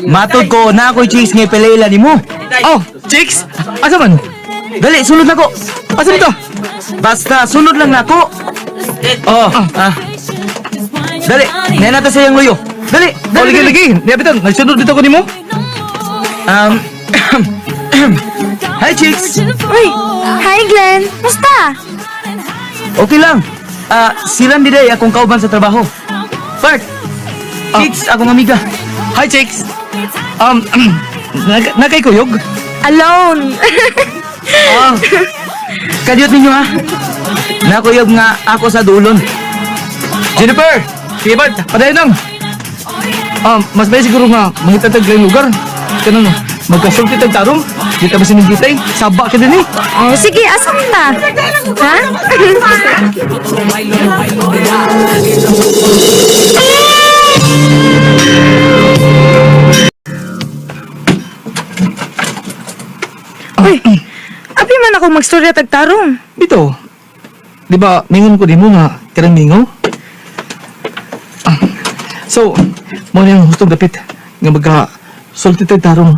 Matod ko na ako'y chicks nga ipalaila nimo. Oh, chicks! Asa man? Dali, sulod nako. Asa nito? Basta sulod lang nako. Oh, ah. Dali, na nato sa iyang luyo. Dali, Oh, dali, lagi, dali. lagi. Niya bitan, nagsunod dito ko nimo. Hi, chicks. Uy! Hi, Glenn! Musta? Okay lang. Ah, silang diday akong kauban sa trabaho. Bart. Chicks, akong amiga. Hi, chicks. Nakay kuyog? Alone! Oh. Kadiyot ninyo ha. Nakuyog nga ako sa dulon. Jennifer! Sige, Bart, padayon lang. Mas may siguro nga, mangita tag laing lugar. Kanang, magkasulti tag tarong. Di ta ba sinigitay? Saba ka din eh. Oh, sige, asa man ta? Ha? Uy, abi man ako magstorya tag tarong. Bito, di ba, mingon ko di mo nga, karang mingaw? Ah, so, mo na yung hustong dapit nga magka sulti tag tarong.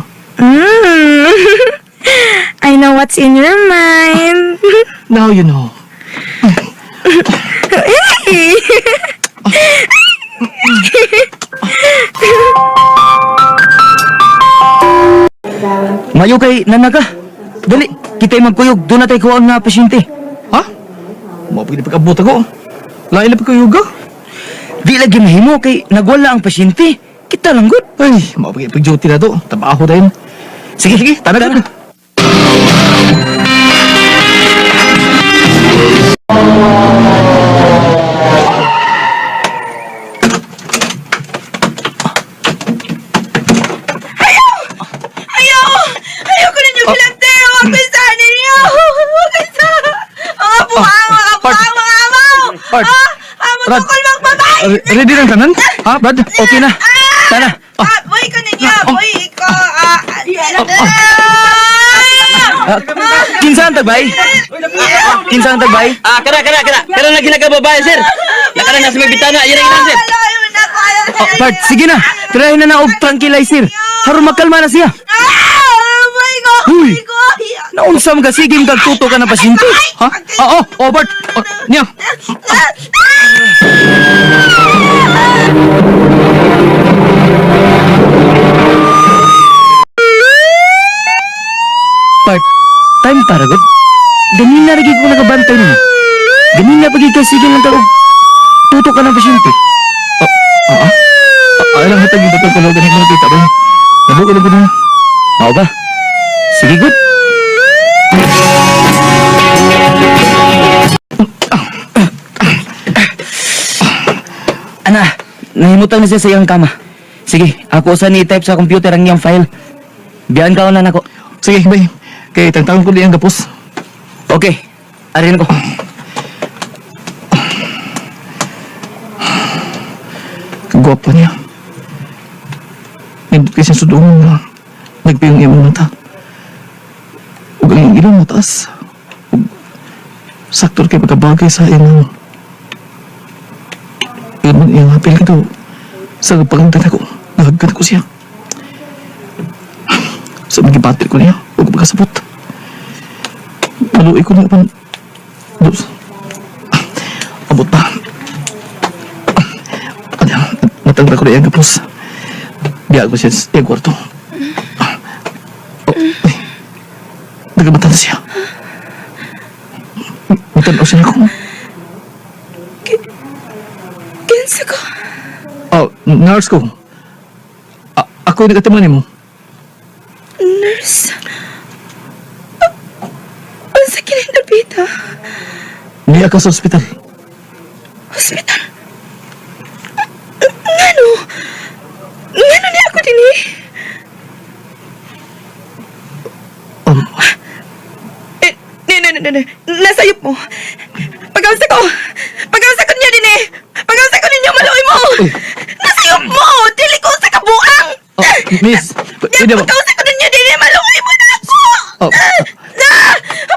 I know what's in your mind. Now you know. Hey! Mayo kay nanaka. Dali, kita'y magkuyog. Doon na tayo kuhaan nga pasyente. Ha? Mo pag pag-abot ako. Lain na pagkuyuga. Di lagi mahimo kay nagwala ang pasyente. Kita lang gud. Ay, mo pag duty na to. Trabaho din. Sige, sige, Tara na. Ayaw! Ayaw ko ninyo bilante! Huwag ko sa ninyo! Huwag ko sa... Mga buhang! Mga buhang! Mga amaw! Bart. Ah! Ah! Brad. Mutukol magpabay! Ready lang tanan? Ha, Brad? Okay na. Tara. Ah! Boy ko ninyo! Boy ko! Ah! Ah! Ah, kinsa ang tagbay? Kinsa ang tagbay? Ah, kana kana kana. Kana lagi nagkababae, sir. Nakana na sa may bitana, yan ang sir. Ayaw na ko! Ayaw Oh, Bart, sige na. Tirahin na na og tranquilizer. Haron makalma na siya. Ah! Boy ko! Huy! Boy ko! Naunsa man ka sige kag tuto ka ng pasyente. Ha? Ah, oh, oh, Bart. Oh, niya. Bart, time para gud. Ganina lagi ko nakabantay nimo. Ganina pagi ka sige lang ka og tuto ka ng pasyente. Ah, ah. Ah, ay lang hatag yung papel ko ganit mo kita ba? Nabuko na po na. Mao ba? Sige gud. Ana, nahimutang na siya sa iyang kama. Sige, ako sa ni-type sa computer ang iyang file. Biyan ka na nako. Sige, bay. Kay tangtangon ko liyang gapos. Okay, arin ko. Kagwapo niya. Nindot kay siyang sudungan nga nagpiyong iyang mata. Ug ang iyang ilong mataas. Ug sakto kay pagkabagay sa iyang iyang iyang hapil kito sa pagantay nako. Nahagkan ko siya. Sa mga batil ko niya, ug pagkasabot. Maluoy ko niya pan. Dos. Abot pa. Ano, natanggal ko na iyang gapos. Biya ko siya sa iyang kwarto. Oh, ay. Nagamatan na siya. Matanaw siya ako. Kinsa ko? Oh, nurse ko. Ako yung nagatiman mo. Nurse? Unsa kining dapita? Niya ka sa ospital. Hospital? Ngano? Ngano niya ako dinhi? Eh, ne, ne, ne, ne, nasayop mo. Pag-awsa ko! Pag-awsa ko niya din eh! Pag-awsa ko ninyo, maluoy mo! Nasayop mo! Dili ko sa kabuang! Oh, miss, pwede ba? Pag-awsa ko ninyo din eh, maluoy mo na ako! Oh. Na!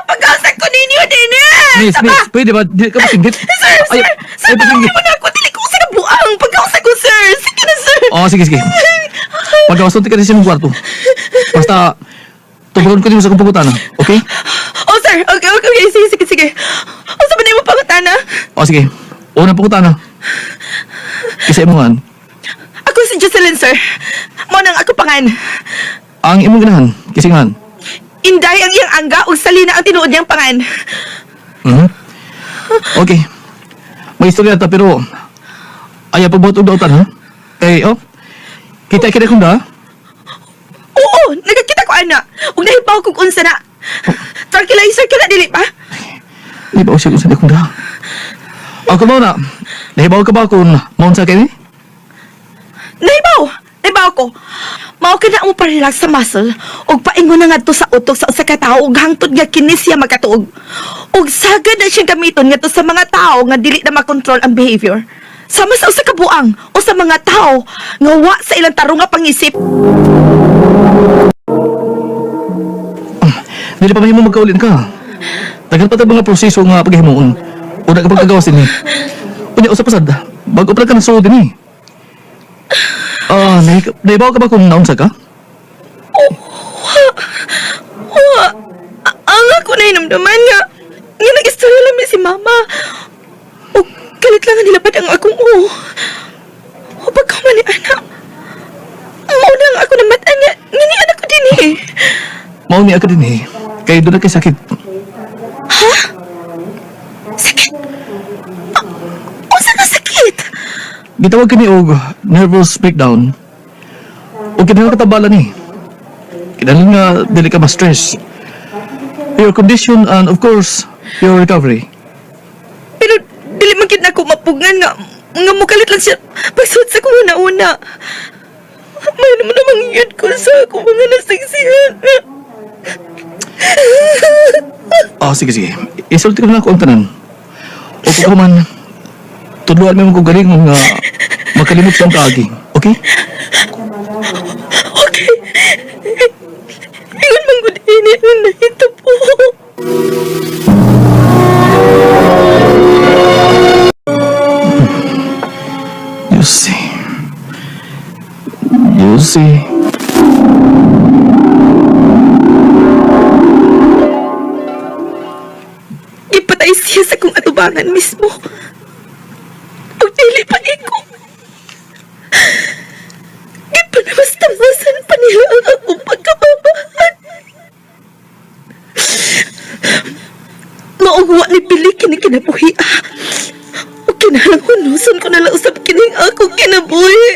Pag-awsa ko ninyo din eh! Miss, Tama! miss, pwede ba? Di ka masinggit? Sir, Ay, sir! Sir, ay, maluoy pasinggit. mo na ako! Dili ko sa kabuang! Pag-awsa ko, sir! Sige na, sir! Oh, sige, sige. Pagawason ka rin sa imong kwarto. Basta, tuburon ko din sa akong pangutana, okay? Oh, sir. Okay. Sige, sige, sige. Unsa ba nimo pangutana? O sige, unang pangutana. Isa imong an. Ako si Jocelyn, sir. Mo nang ako pangan. Ang imong ganahan, kisingan. Inday ang iyang angga ug salina ang tinuod niyang pangan. Mhm. Okay. May istorya ta pero ayaw pagbuhat og dautan ha. Kay oh. Kita kita kung da. Oo, nagakita ko ana. Ug nahibaw kog unsa na. Tranquilizer ka na dili pa? Di ba usag unsa kung da. Ako mo na. Nahibaw ka ba kung maunsa kini? Nahibaw. Nahibaw ko. Mao ka na mo pa-relax sa muscle ug paingon na ngadto sa utok sa usa ka tawo ug hangtod nga kini siya magkatuog. Ug sagad na siyang gamiton ngadto sa mga tawo nga dili na makontrol ang behavior. Sama sa usa ka buang o sa mga tawo nga wa sa ilang tarong nga pangisip. Dili pa mahimo magkaulin ka. Tagal pa ta mga proseso nga paghimuon. Una ka pagkagawas dinhi. Unya usa pasad. Bago pa ka nasuod dinhi. Ah, nahibaw ka ba kung naunsa ka? Wa, ang ako na hinumduman nga nga nag-istorya lang mi si mama. O kalit lang ang nilapad ang akong oo. O pagkaman ni anak. Mao na ang ako namatan nga nga ni anak ko din eh. Mao ni ka dinhi. Kay doon na kay sakit. Sakit. Ah, unsa ka sakit? Gitawag kini og nervous breakdown. O kinahanglan katabala ni. Kinahanglan nga dili ka ma-stress. Your condition and of course, your recovery. Pero dili man gid nako mapugngan nga nga mukalit lang siya pagsuot sa kong una-una. May naman namang yun ko sa akong mga nasagsihan. Ah, sige sige. Isulti ko na ako ang tanan. O kung man, tudluan mo kung galing nga makalimot sa kaagi. Okay? Okay. Ingon man gud ini ang nahitabo. You see. You see. Gipatay siya sa kong atubangan mismo. Ug dili pa iko. Gipanabas-tabasan pa nila ang akong pagkababahan. Maugwa ni Billy kini kinabuhi ah. O kinahalang hunuson ko na lang usab kining akong kinabuhi.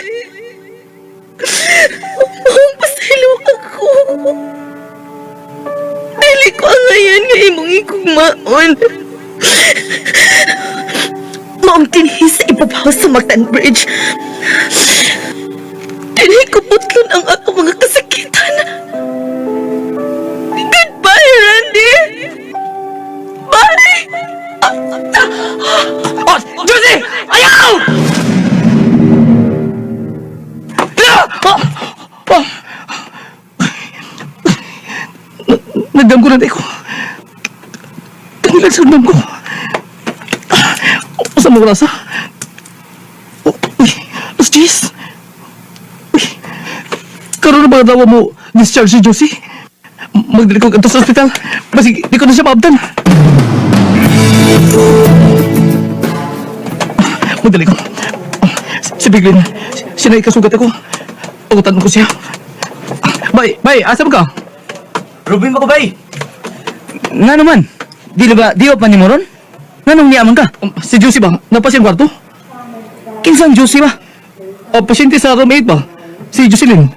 Maong pasaylo ako. Dili ko angayan nga imong igugmaon. Maong dinhi sa ibabaw sa Mactan Bridge. Dinhi ko putlon ang akong mga kasakitan. Goodbye, Randy! Bye! Oh, Josie! Ayaw! Nagdam ko na di ko. Kanila sa nagdam ko. Sa mga rasa. Oh, uy, Los Gis. Uy, karoon na ba daw mo discharge si Josie? Magdali ko kanto sa ospital. Basig, di ko na siya maabdan. Magdali ko. Si Biglin, sinay kasugat ako. Ugutan ko siya. Bay, bay, asa mo ka? Ruben ba ko bay? Nga naman. Di na ba, di ba pa ni Moron? Nga nung niyaman ka? Si Josie ba? Napasiyang kwarto? Kinsang Josie ba? O, pasyente sa room 8 ba? Si Jocelyn.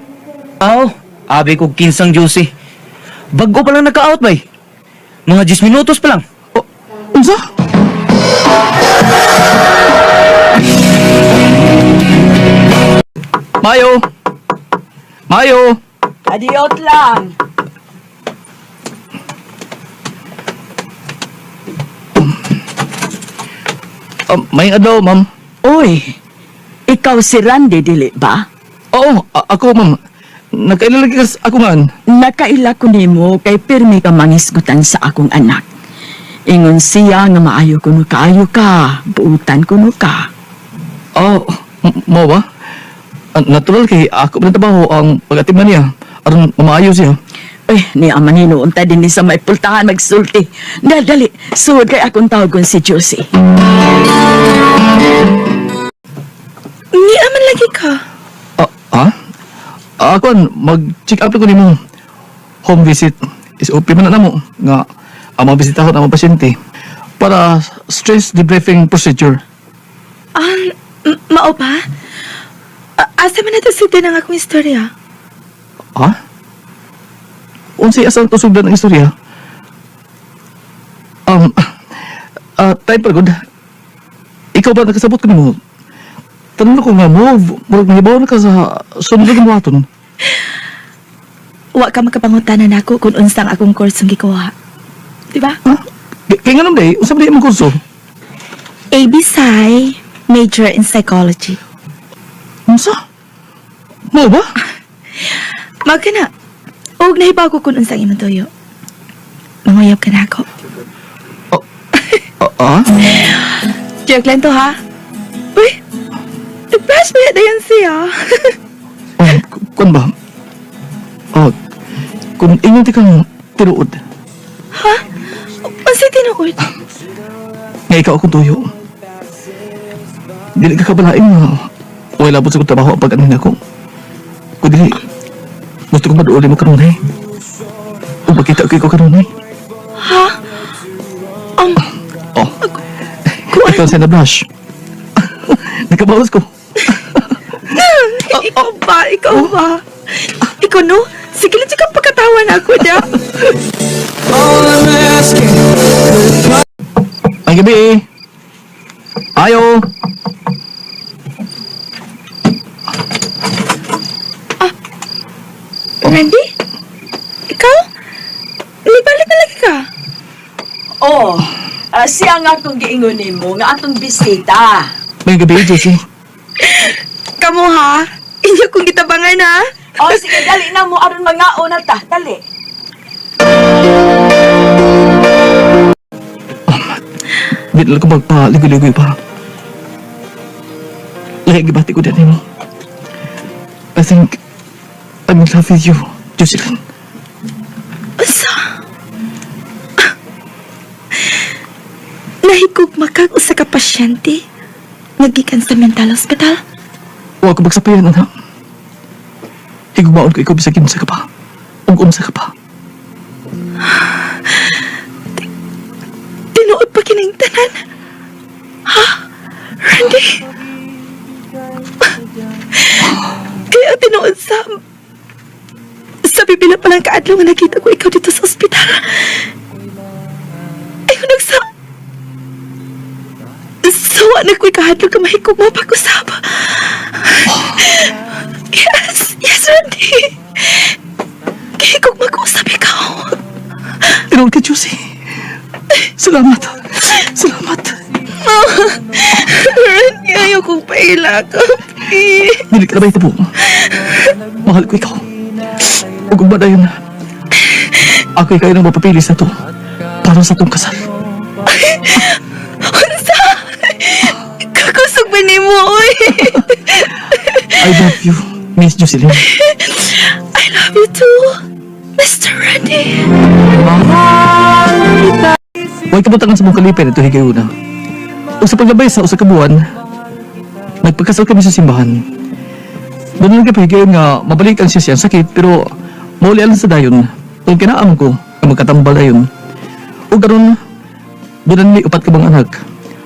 Aw, abi ko kinsang Josie. Bago pa lang naka-out bay. Mga 10 minutos pa lang. O, unsa? Mayo! Mayo! Adiot lang. May adlaw, ma'am. Uy, ikaw si Randy, dili ba? Oo, ako, ma'am. Nagkailalagay ka sa ako nga. Nakaila ko nimo kay pirmi ka mangisgutan sa akong anak. Ingon siya nga maayo kuno kaayo ka, buutan kuno ka. Oh, mo ba? Natural kay ako pa trabaho ang pag-atiman niya aron mamaayo siya. Uy, ni ama ni noon ta din sa may pultahan magsulti. Dali, dali. Suod kay akong tawagon si Josie. Ni aman lagi ka. Ah, ah? Ako, mag-check up ko nimo. Home visit. Is OP man na namo nga ang mga bisitahon ang mga pasyente para stress debriefing procedure. Ah, mao ba? Asa man nato sugdan ang akong istorya? Ha? Unsay asa ang tusugdan ang istorya? Time pa good. Ikaw ba nakasabot ko nimo? Tanong ko nga move, murag nahibaw na ka sa sunod nga buhaton. Wa ka makapangutana nako kung unsang akong course ang gikuha. Di ba? Ha? Kaya nga naman day, unsa ba imong kurso? AB Sci, major in psychology. Unsa? Mo ba? Mao ka na. Og nahibaw ko kung unsang imong tuyo. Manguyab ka na ako. Ah, ah? Joke lang to ha. Uy, nag-brush ba yata yan siya? Oh, kun ba? Oh, kung ingon ti kang tinuod, Ha? Unsay tinuod? nga ikaw akong tuyo. Dili ka kabalain nga wala labot sa kong trabaho ang pag-anin ako. Kung dili, gusto ko maduoli mo kanunay. O makita ko ikaw kanunay. Ha? Oh, ikaw sa na-blush. Nakabawas ko. Ikaw ba? Ikaw ba? Ikaw no? Sige lang ka pagkatawa na ako da. Ay gabi eh. Ayo. Randy? Ikaw? Nibalik na lagi ka? Oh, siya nga akong giingon nimo nga atong bisita. May gabi, Josie. Kamu ha? Inyo kong gitabangan ha? Oh, sige, dali na mo aron mangaon na ta. Dali. Di na lang ko magpaligoy-ligoy pa. Lahi gibati ko din mo. I think I'm in love with you, Jocelyn. Unsa? Nahigog makag usa ka pasyente nga gikan sa mental hospital. Huwag ko magsapayan, anak. Higugmaon ko ikaw bisag kinsa ka pa. Ug unsa ka pa. Tinuod pa kining tanan. Ha? Randy? Kaya tinuod sa bibila pa lang kaadlaw nga nakita ko ikaw dito sa ospital. Ayaw nagsa... Sawa na ko'y kahadlok ka mahigog mo pag-usap. Yes! Yes, Randy! Kahigog mag-usap ikaw. Tinuod ka, Josie. Salamat. Salamat. Randy, ayaw kong paila ka. Please. Dili ka na ba ito po? Mahal ko ikaw. Ug ugma dayon. Ako ikaw nang mapapili sa to. Para sa tong kasal. Unsa? Kakusog ba nimo, oy? I love you, Miss Jocelyn. I love you too, Mr. Randy. Huwag kabutangan sa mong kalipay na ito na. O sa paglabay sa usa ka buwan, nagpagkasal kami sa simbahan. Doon lang kapahigayon nga mabalikan siya siyang sakit pero mauli alang sa dayon. Kung kinaam ko, nga magkatambal dayon. O karon, doon ni upat ka bang anak.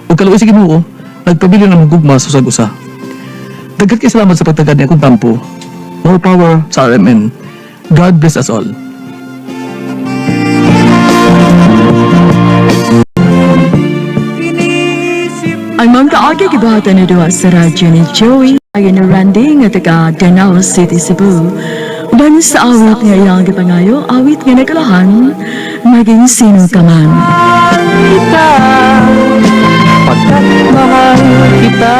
O kaluoy sa Ginoo, nagpabili ng gugma sa usag usa. Daghan kay salamat sa pagtagad ni akong tampo. More power sa RMN. God bless us all. Ang mga kaagi gibahatan ni duha sa radyo ni Joey ay ni Randy nga taga Danao City, Cebu. Uban sa awit nga iyang gipangayo, awit nga nagkalahan, maging sino ka man. Pagkat mahal kita.